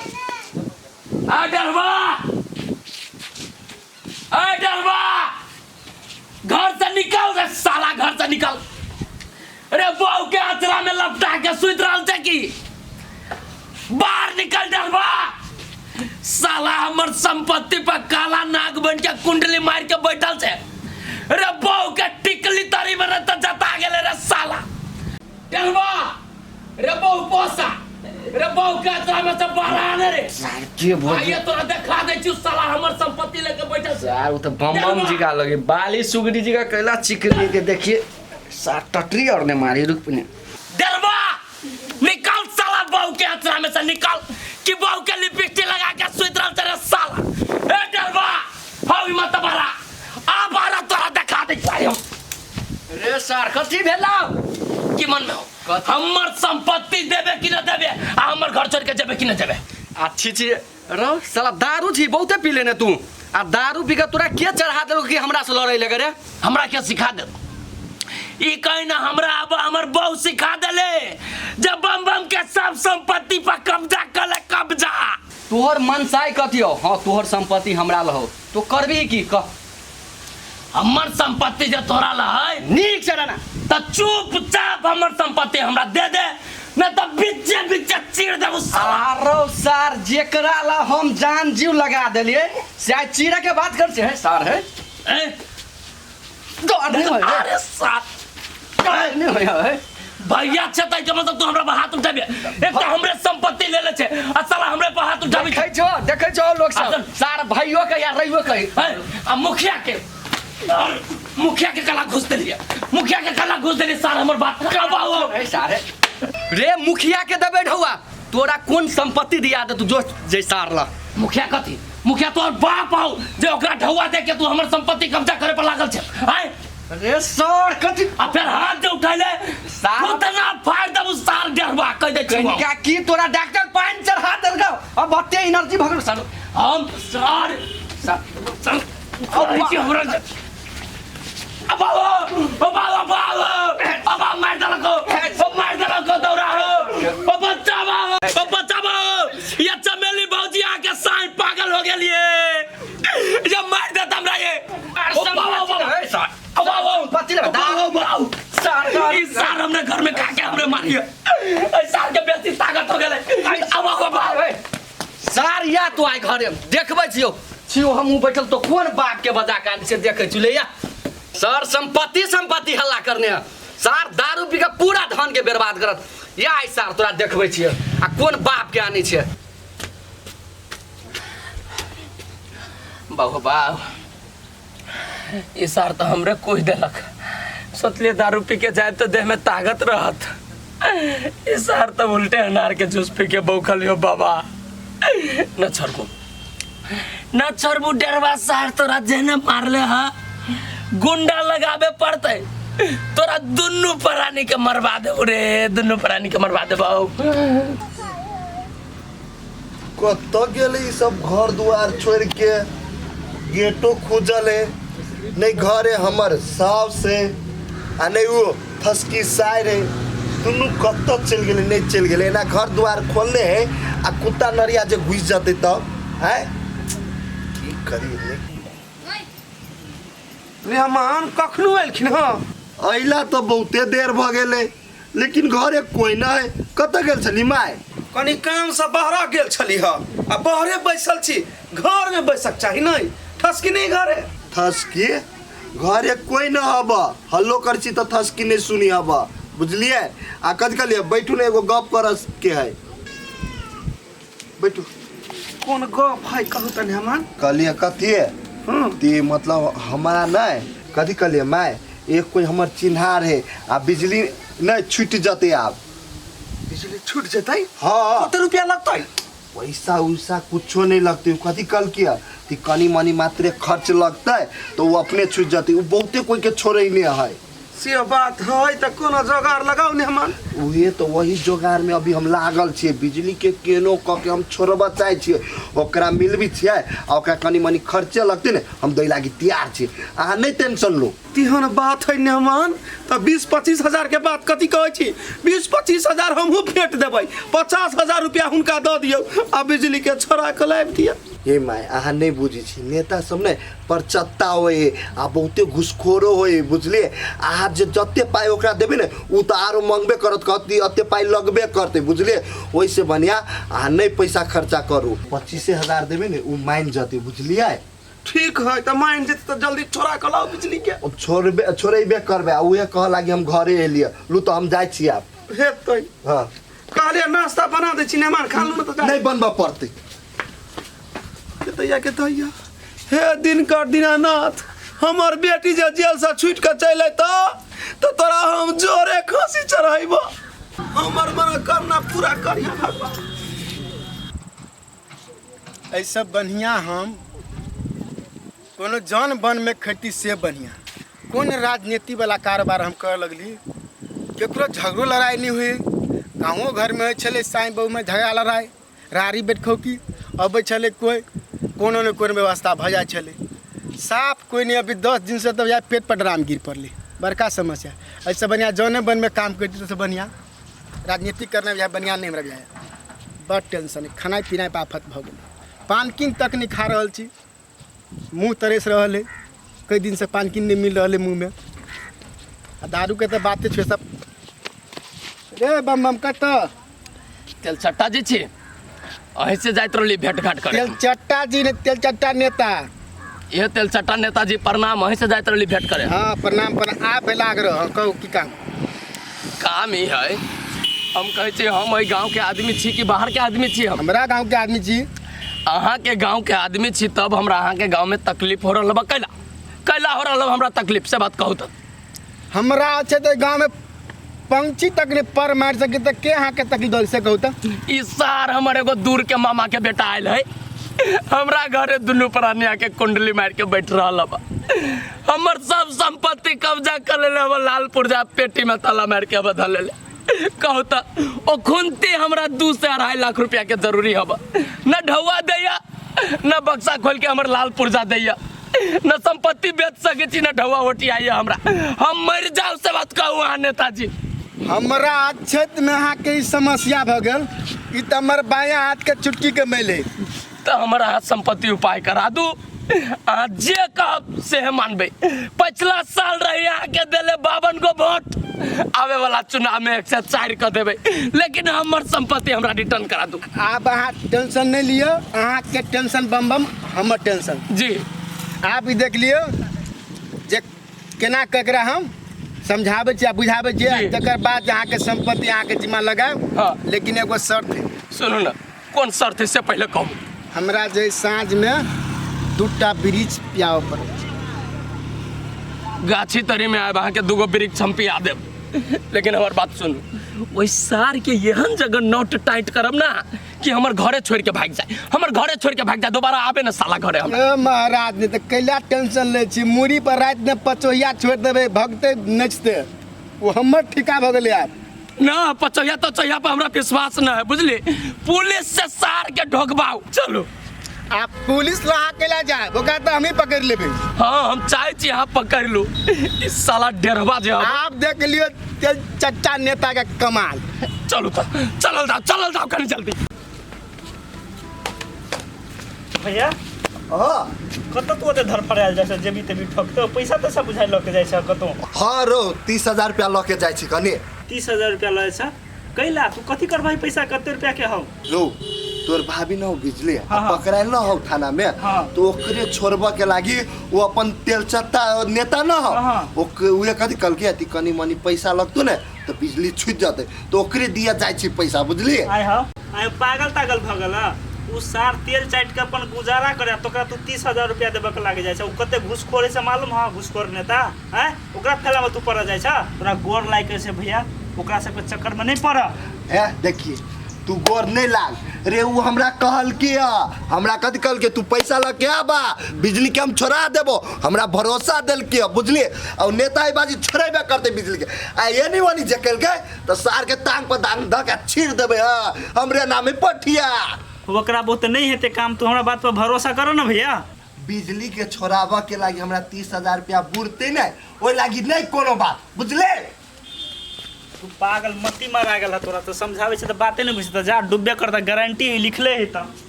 आ डरवा, आ डरवा, घर से निकल रे साला, घर से निकल रे। बहू के अचरा में लपटा के सुति रहल छै की? बाहर निकल डरवा। साला हमर संपत्ति पर काला नाग बन के कुंडली मार के बैठल छै रे। बहू के टिकली तरी में त जता गेले रे साला। डरवा रे, बहू पोसा रे, बहू के अचरा में से बाहर आने रे। सार के भो आइए तोरा देखा दै छियौ, साला हमर संपत्ति लेके बैठल छै। सार उ त बम बम जी का लगे बाली सुगरी जी का कैला चिकनी के देखिए सार टटरी और ने मारी रुक ने। डरवा निकल साला, बहू के अचरा में से निकल कि बहू के लिपस्टिक लगा के सुति रहल छै रे साला। ए डरवा, हाउ मत बारा आ, बारा तोरा देखा दै छियौ हम। रे सार कथी भेलौ? की मन में हो? हमर संपत्ति देबे कि न देबे आ हमर घर छोड़ के जेबे कि न जेबे? आ छी छी रो साला दारू छी बहुते पी लेने तू आ दारू पी के तोरा के चढ़ा देलको कि हमरा से लड़ै लगे रे? हमरा के सिखा दे ई कहीं ना, हमरा अब हमर बहू सिखा देले जब बम बम के सब संपत्ति पर कब्जा कर ले, कब्जा। तोहर मनसाय कथी हो? हाँ तोहर संपत्ति हमरा लहो तो करबी की कह? हमर संपत्ति जे तोरा लहै नीक से रहना त चुपचाप हमर संपत्ति हमरा दे दे, न त बीचे बीचे चीर देबू साला। आरो सार जेकरा ला हम जान जीव लगा देलिए से आइ चीरा के बात कर से है सार है। ए? डर नहीं होय रे। अरे सार डर नहीं होय है। भैया छै तै के मतलब तू हमरा पर हाथ उठाबे? एक त हमरे संपत्ति ले ले छै आ साला हमरे पर हाथ उठाबे छै। देखै छो, देखै छो लोग सब असल- सार भाइयो के या रइयो के। ए, आ मुखिया के, मुखिया के गला घुस देलिए, मुखिया के गला घुस देलिए सार हमर बात कबाओ। ए सारे रे मुखिया के देबे ढौआ तोरा कोन संपत्ति दिया दे तू जो जे सार ला। मुखिया कथी? मुखिया तोहर बाप हौ जे ओकरा ढौआ दे के तू हमर संपत्ति कब्जा करे पर लागल छै? आय रे सर कथी? आ फेर हाथ जे उठैले सार- उतना फाड़ देबू सार डेढ़वा कह दे छियौ। कनिका की तोरा डॉक्टर पानि चढ़ा देलकौ अब ओते एनर्जी भऽ गेल सर। हम सार सर चल कहै छी हमरा अब आओ, अब आओ, अब आओ, अब आओ, मार देलको, अब मार देलको दौड़ा हो, अब बचाबो, अब बचाबो, ये चमेली भौजी आके साई पागल हो गेलिए, ये मार देत हमरा ये। अब आओ, अब आओ, ए सर अब आओ, पति लगा अब आओ, अब आओ। सर सर ई सार हमरे घर में खा के हमरे मारिए, ई सार के बेसी ताकत हो गेलै। अब आओ, अब आओ। सार या तो आइ घरे देखबै छियौ छियौ हमहूँ बैठल तो कोन बाप के बजा के आनै छै देखै छी ले या सर संपत्ति संपत्ति हल्ला करने है सार दारू पी के पूरा धन के बर्बाद करत या आइ सार तोरा देखबै छियै आ कोन बाप के आनै छै। बाबू बाबू ई सार तो हमरे कोई देलक, सोचलिए दारू पी के जाए तो देह में ताकत रहत, ई सार तो उल्टे अनार के जूस पी के बौखल यो बाबा। न छोड़बू, न छोड़बू डरवा सार तोरा जेने मारले हा गुंडा लगाबे पड़ते तोरा, दुनू प्राणी के मरवा देबू रे, दुनू प्राणी के मरवा देबौ। कतऽ गेलै ई सब घर दुआर छोड़ि के? गेटो खुजल है नहीं, घरे हमर साफ से आ नहीं वो फसकी साइर है, दुनू कतऽ चलि गेलै? नहीं चलि गेलै एना घर दुआर खोलने है आ कुत्ता नरिया जे घुसि जेतै तब आँय की करी नहि। मेहमान कखनो एलखिन हँ? अइला तऽ बहुते देर भऽ गेलै लेकिन घरे कोई नहि। कतऽ गेल छली माय? कनी कामसँ बहरा गेल छली हँ आ बहरे बैसल छी, घरमे बैसक चाही नहि। ठसकी नहि घरे? थसकी घरे कोई न हब, हल्लो कर छी तऽ थसकी नहि सुनी हब, बुझलियै? आ कथी कहलियै, बैठू ने, एगो गप करऽ के है, बैठू। कोन गप है कहू तनी हमान। कहलियै कथी ती मतलब हमरा नहि कथी कहलियै माय, एक कोई हमर चिन्हार है आ बिजली नहि छूटि जतै आब। बिजली छूट जेतै? हाँ। कते रुपया लगतै? पैसा उसा कुछो नहीं लगतै। उ कथी कहलकै कि कनी मनी मात्रे खर्च लगतै तो वो अपने छूट जतै, उ बहुते कोई के छोड़ै नहीं है। से बात है तऽ कोनो जोगाड़ लगाउ ने हमर। उहे तो वही जोगाड़ में अभी हम लागल छियै। बिजली के केनो कऽ के हम छोड़बऽ चाहै छियै, ओकरा मिलबी छियै आ ओकरा कनि मनि खर्चे लगतै ने, हम दै लागी तैयार छियै। अहाँ नहि टेंशन लू। तेहन बात है नेहमान तऽ 20-25 हजार के बात कथी कहै छी? 20-25 हजार हमहूँ फेंट देबै, 50,000 रुपया हुनका दऽ दियौ आ बिजली के छोड़ा के लाबि दिअ। हे my, अहाँ नहि बुझै छी, नेता सब ने परचत्ता होइ आ बहुते घुसखोरो होइ, बुझलियै? अहाँ जे जते पाइ ओकरा देबै ने उ तऽ आरो मंगबे करत, कहत कि एते पाइ लगबे करतै, बुझलियै? ओहिसँ बढ़िआँ अहाँ नहि पैसा खर्चा करू, 25,000 देबै ने उ मानि जेतै, बुझलियै? ठीक है तऽ मानि जेतै तऽ जल्दी छोड़ा कऽ लाउ बिजली के। अब छोड़बे छोड़ेबे करबै आ उहे कहऽ लागी हम घरे एलियै। लू तऽ हम जाइ छी आब। हेतै। हँ। कहलियै नाश्ता बना दै छी नेहमान, खा लू ने तऽ जा। नहि बनबऽ पड़तै। के दैया के दैया, हे दिनकर दीनानाथ, हमर बेटी जे जेल से छूट के चलि अयतौ तऽ तोरा हम जोरे खांसी चढ़ेबो। हमर मनोकामना पूरा करिहे भगवान। एहिसँ बढ़िआँ हम कोनो जन बनमे खेती से बढ़िआँ। कोन राजनीतिवला कारबार हम करऽ लगली, ककरो झगड़ो लड़ाइ नहि होइ। गाँवो घरमे होइ छलै साँइ बहुमे झगड़ा लड़ाइ, राड़ी बैठखौकी अबै छलै, कोइ कोनो ने कोनो व्यवस्था भऽ जाइ छलै साफ। कोइ नहि अभी 10 दिनसँ तऽ वएह पेटपर ड्राम गिर पड़लै, बड़का समस्या। एहिसँ बढ़िआँ जने बनमे काम करितै तऽ बढ़िआँ, राजनीति करनाइ बुझाइ बढ़िआँ नहि हमरा बुझाइए। बड़ टेंशन अइ, खेनाइ पिनाइ पर आफत भऽ गेलै, पानकिन तक नहि खा रहल छी, मुँह तरसि रहल अइ, कई दिनसँ पानकिन नहि मिल रहल अइ मुँहमे। आ दारूके तऽ बाते छोड़ि सब। रे बम बम कतऽ? तेलचट्टा जी छी, अहीं से जाइत रहली भेंट घाट करे। तेलचट्टा जी ने, तेलचट्टा नेता। ये तेलचट्टा नेताजी प्रणाम, अहीं से जाइत रहली भेंट करे। हाँ प्रणाम प्रणाम, आ भेल आग्रह। हाँ, कहू की काम? काम ई है, हम कहै छी हम एहि गांव के आदमी छी कि बाहर के आदमी छी? हम हमरा गांव के आदमी छी। अहाँ के गांव के आदमी छी तब हमरा अहाँ के गांव में तकलीफ हो रहल बा। कैला कैला हो रहल बा हमरा तकलीफ से बात कहू तऽ? हमरा छै तऽ गांव में पंक्षी तक नहीं पर मार सके तऽ के अहाँ के तकलीफ दल से कहू तऽ? ई सार हमर एगो दूर के मामा के बेटा आयल है, हमरा घरे दुनू प्राणी आके कुंडली मार के बैठ रहल बा। हमर सब संपत्ति कब्जा कर लेले, हमर लाल पुर्जा पेटी में ताला मार के बदल लेले। कहू तऽ ओ खुनती हमरा 2 से 2.5 लाख रुपया के जरूरी हब। न ढौआ दैया न बक्सा खोल के हमर लाल पुर्जा दैया, न संपत्ति बेच सके छी न ढौआ ओटियाइया हमरा। हम मरि जाउ से बात कहू अहाँ नेताजी। हमरा क्षेत्र में अहाँके ई समस्या भऽ गेल, ई तऽ हमर बायाँ हाथ के चुटकी के मैल है। तऽ हमर अहाँ संपत्ति उपाय करा दू, अहाँ जे कहब से हम मानबै। पछिला साल रही अहाँके देले 52 गो वोट, आवे वाला चुनाव में 104 कऽ देबै, लेकिन हमर संपत्ति हमरा रिटर्न करा दू। आब अहाँ टेंशन नहि लिअ, अहाँके टेंशन बम बम, हमर टेंशन जी। आब ई देख लियौ जे केना ककरा हम समझाबै छियै आ बुझाबै छियै, जी। तकर बाद अहाँके संपत्ति अहाँके जिम्मा लगायब। हाँ। लेकिन एगो शर्त है। सुनू ने, कोन शर्त है से पहले कहू। हमरा जे साँझमे 2टा वृक्ष पियाबऽ पड़ै छै। गाछी तरी में आयब अहाँके 2 गो वृक्ष हम पिया देब, लेकिन हमर बात सुनू, ओहि सार के एहन जगह नोट टाइट करब ना कि हमर घरे छोड़ के भाग जाए, हमर घरे छोड़ के भाग जाए, दोबारा आबे ना साला घरे हमरा। ए महाराज, नहीं तऽ कैला टेंशन लै छी, मूड़ी पर राति में पचोहिया छोड़ि देबै, भगतै नचतै, ओ हमर ठीका भऽ गेलै आब। ना पचोहिया तो चोहिया पर हमरा विश्वास न है, बुझली? पुलिस से सार के ढोकबाऊ। चलू। आप पुलिस लहा के ला जाए, ओकरा तऽ हमही पकड़ लेबै। हाँ हम चाहे छी अहाँ पकड़ लू, इस साला डेरवा जे हम। आप देख लियौ तेल चच्चा नेता के कमाल। चलू तऽ चलल जाओ, चलल जाओ कनी जल्दी। भैया हाँ। कतऽ तू ओते धड़फड़ायल जाइ छै, जेबी तेबी ठकतौ, पैसा तैसा बुझाइ लऽ के जाइ छै कतौ? हाँ रो, 30,000 रुपया लऽ के जाइ छी कनी। 30,000 रुपया लऽ जाइ छै? कैला तू कथी करबही पैसा कते रुपया के हौ? रो तोर भाभी न हो बिजली हाँ, हाँ। पकड़ायल न हो थाना में, हाँ। तो ओकरे छोड़बऽ के लागी वो अपन तेलचट्टा नेता न हो, हाँ। उहे कथी कहलकै अथी कनी मनी पैसा लगतौ ने तऽ बिजली छूटि जतै, तऽ ओकरे दिया जाइ छी पैसा, बुझलियै? आय हौ, आय पागल तागल भऽ गेल? उ सार तेल चाटि के अपन गुजारा करे, तोकरा तू 30,000 रुपया देबऽ के लागे जाइ छै। उ कते घूसखोर है से मालूम हौ? घूसखोर नेता आँय, ओकरा फैला में तू पड़ जाइ छ? तोरा गोर लागि के छै भैया, ओकरा सबके चक्कर में नहीं पड़। ए देखिए तू गोर नहीं लाग रे। उ हमरा कहलकी ह, हमरा कथी कहलके, तू पैसा लऽ के आबा, बिजली के हम छोड़ा देबो, हमरा भरोसा देलकी ह, बुझलिए। और नेता बाजी छोड़ेबे करते बिजली के, आ एनी ओनी जे केलकै तऽ सार के टांग पर दांग धऽ के छीड़ देबै। हँ, हमरे नाम है पठिया। ओकरा बहुत नहीं हेतै काम, तू हमरा बात पर भरोसा करो ना भैया। बिजली के छोड़ाबऽ के लागी हमरा 30,000 रुपया बुरते नहीं, ओहि लागी नहीं कोनो बात, बुझले। तू पागल मती मारा गेल है, तोरा तो समझाबै छै तऽ बाते नहि बुझतै। जा डूबे करता, गारंटी लिखले है तऽ।